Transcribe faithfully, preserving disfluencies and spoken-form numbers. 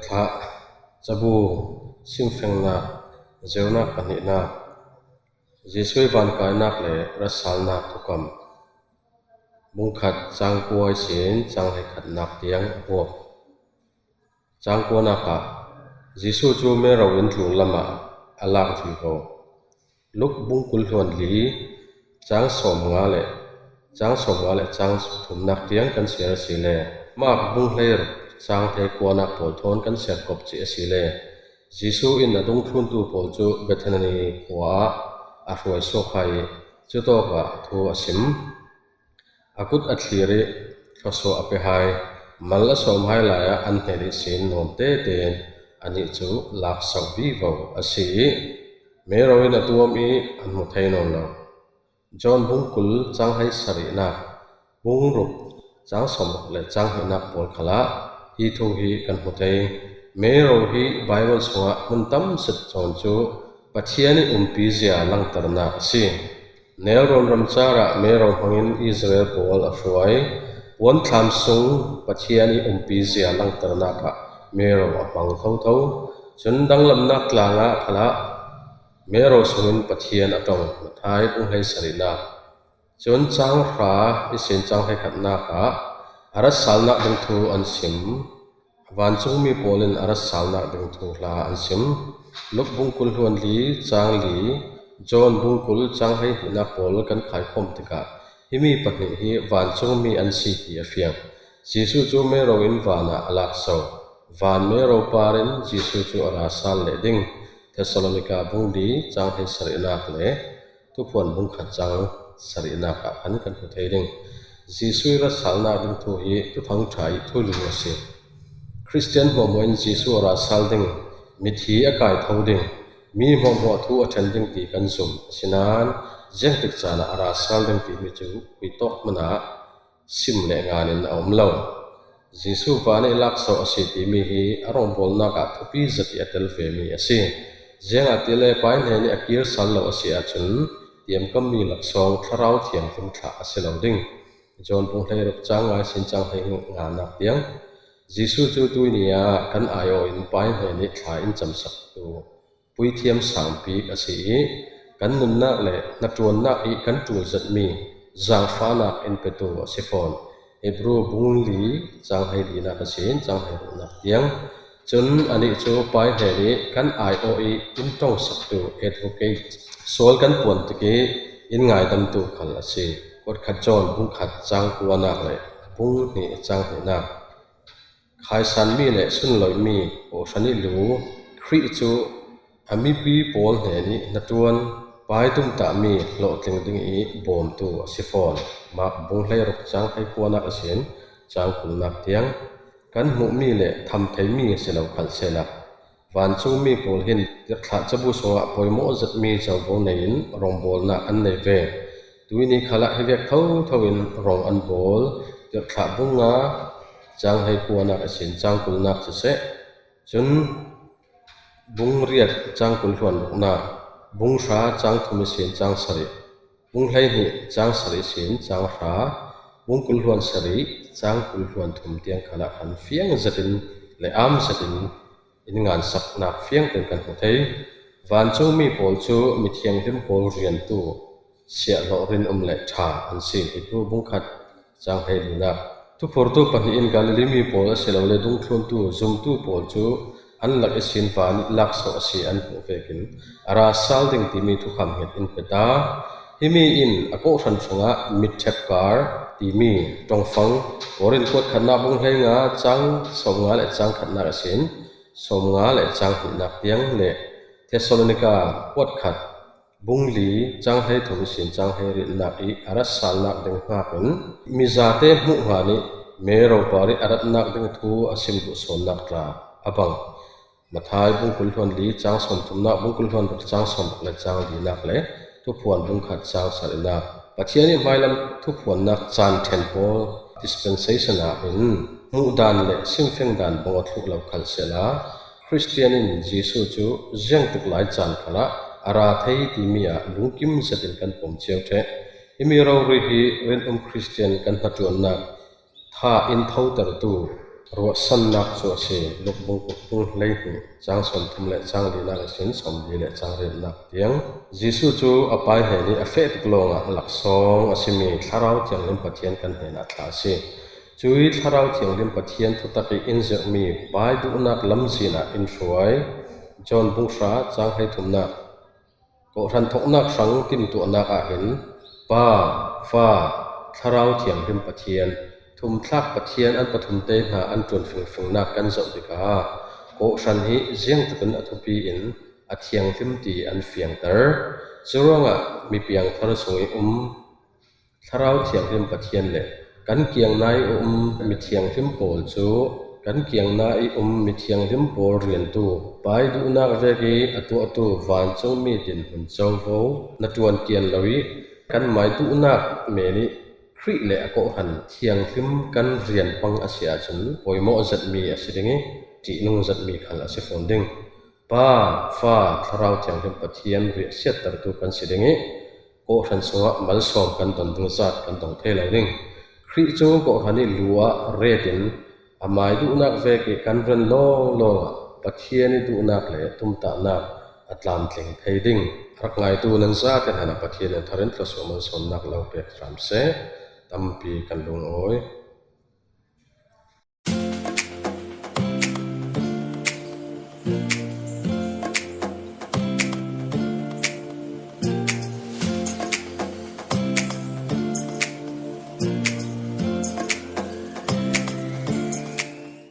Thla cabu simfengnak, zeunak pahnihnak, Jesuh i vankainak le ratsalnak thukam, bungkhat cangkuai sin cang hleikhatnak tiang huap. Cangkuanak ah Jesuh cu Mero in tlun lamah a lak vivo. Luk bungkul hluan li cang sawm nga le cang sawm nga le cang thumnak tiang kan siar asile, Mark bung hleiruk cang hleikuanak pawl thawn kan siar kop cih asile, Jesuh in a dungthluntu pawl cu Bethani khua ah a hruai suak hai ih cutawkah thu a sim. A kut a thlir ih thluasuah a pe hai, mal a sawm hai lai ah an hnen ihsin nuam tete in anih cu laksak vivo a si ih, Mero in a tuam ih an hmu thei nawn lo. John bungkul cang hleisarihnak, bungruk cang sawmruk le cang hnihnak pawl khalah hi thu hi kan hmu thei. Mero hi Baibal sungah hmun tam set cawn cu Pathian ih umpi zia langternak a si. Nelrawn ramcar ah Mero hmangin Israel pawl a hruai. Puanthlam sung Pathian ih umpi zia langternak ah Mero a hmang thotho. Cun danglamnak tlang ah khalah Mero sungin Pathian a ṭong. Matthai bung hleisarihnak. Cun cang hra ihsin cang hleikhatnak ah a ratsalnak ding thu an sim. Vancungmi pawl in a ratsalnak ding thu hla an sim. Luk bungkul hluan li cang li, John bungkul cang hleihnihnak pawl kan khaikhawm tikah himi pahnih hi vancungmi an si ti a fiang. Jesuh cu Mero in van ah a lakso. Van Mero par in Jesuh cu a ra sal leh ding. Thessalonika bung li cang hleisarihnak le Thuphuan bungkhat cang sarihnak ah khan kan hmu thei ding. Jesuh ih ratsalnak ding thu hi Thuthang ṭha ih thulu a si. Khristian hmuahhmuah in Jesuh a ra sal ding, mithi a kai tho ding, mi hmuahhmuah thu a ṭhen ding ti kan zum. Asinain ziangtik caan ah a ra sal ding timi cu khuitawk hmanah sim le ngan in a um lo. Jesuh van ih lakso a si timi hi a rawngbawlnak ah thupi zet ih a tel vemi a si. Ziangahtile Pa ih hnen ih a kir sal lo a si ahcun tiamkammi laksawng Thlarau Thianghlim thlah a si lo ding. John bung hleiruk cang nga ihsin cang hleinganak tiang. Jesuh cu tuihni ah kan aiawh in Pa ih hnen ih thla in camsaktu puithiam sangbik a si ih, kan nunnak le hnaṭuannak ih kan ṭul zetmi zaangfahnak in petu a si fawn. Hebru bung li cang hleilinak ihsin cang hleiruknak tiang. Cun anih cu Pa ih hnen ih kan aiawh ih in ṭongsaktu, advocate, sual kan puan tik ih in ngaidamtu khal a si. Kuatkhat John bungkhat cang kuanak le bung hnih cang hnihnak. Khaisanmi le sunloihmi, kawhhran ih lu, Khrih cu a mipi pawl hnen ih hnaṭuan, Pa ih tumtahmi hlawhtling ding ih bawmtu a si fawn. Mark bung hleiruk cang hleikuanak ihsin cang kulnak tiang. Kan hmuhmi le tham theimi a si lo khal sehla, vancungmi pawl hin tirhthlah cabu sungah pawimawh zetmi covo nei in rawngbawlnak an nei ve. Tuihni khalah hi vek thotho in rawng an bawl. Tirhthlah bung nga cang hleikuanak ihsin cang kulnak siseh, cun bung riat cang kul hluan ruknak, bung hra cang thum ihsin cang sarih, bung hleihnih cang sarih ihsin cang hra, bung kul hluan sarih cang kul hluan thum tiang khalah khan fiang zetin le am zetin in ngansaknak fiang tein kan hmu thei. Vancungmi pawl cu mithianghlim pawl riantu, siahhlawh rinum le ṭha an si. Hebru bungkhat cang hleilinak. Thuphurtu pahnih in Galilee mi pawl a si lo le dungthluntu zumtu pawl cu an lak ihsin van ih lakso a si an hmuh vekin a ra sal ding timi thukham hnget in pe ta. Himi in a kawhhran hrangah mitṭhep kar timi ṭongfang, Korin kuatkhatnak bung hleinga cang sawmnga le cang khatnak ihsin sawmnga le cang hnihnak tiang le Thessalonika kuatkhat bung li cang hleithum ihsin cang hleiriatnak ih a ratsalnak ding hngak in mizate hmuh hnga nih Mero par ih a ratnak ding thu a sim duh sawnnak tla a bang. Matthai bungkul hluan li cang sawmthumnak, bungkul hluan ruk cang sawmruk le cang linak le Thuphuan bungkhat cang sarihnak. Pathian ih hmailam thuphuannak caan ṭhen pawl, dispensation ah hin hmuhdan le simfengdan bang aw thluh lo khal sehla, Khristian in Jesuh cu ziangtik lai caan khalah a ra thei timi ah lungkim zetin kan pom cio ṭheh. Himi rori hi rinum Khristian kan hnaṭuannak tha in thotertu ruahsannak cu a si. Luka bung kul, bung hleihnih, cang sawmthum le cang linak ihsin sawmli le cang riatnak tiang Jesuh cu a Pa hnenih a feh tik lawngah laksawng a simi Thlarau Thianghlim Pathian kan hnenah a thlah a si. Cuih Thlarau Thianghlim Pathian thutak ih in zirhmi Pa ih duhnak lamzin ah in hruai. John bung hra, cang hleithumnak. Kawhhran thawknak hrang timtuahnak ah hin Pa, Fa, Thlarau Thianghlim Pathian, thumthlak Pathian an pathumte hna an ṭuan fingfingnak kan zoh tikah kawhhran hi ziangtakin a thupi in a thianghlim ti an fiangter. Curuangah mi piangthar sung ih um Thlarau Thianghlim Pathian le kan kiangna ih um mithianghlim pawl cu, kan kiangna ih um mithianghlim pawl riantu, Pa ih duhnak vek ih a tuahtu vancungmi dinhmun covo na ṭuan kian lo ih, kanmah ih duhnak men ih Khrih le a kawhhran thianghlim kan rian pang a si ahcun pawimawh zetmi a si ding ih, ṭihnung zetmi khal a si fawn ding. Pa, Fa, Thlarau Thianghlim Pathian riahsiattertu kan si ding ih, kawhhran sungah malsawm kan don ding zat kan dong thei lo ding. Khrih cu kawhhran ih lu ah ret in amah ih duhnak vek ih kan rian lawnglawng ah Pathian ih duhnak le tumtahnak a tlamtling thei ding. A rak ngaitu nan zate hna Pathian in thar in thluasuah malsawmnak lo pek hram seh. Tampi kan lungawi.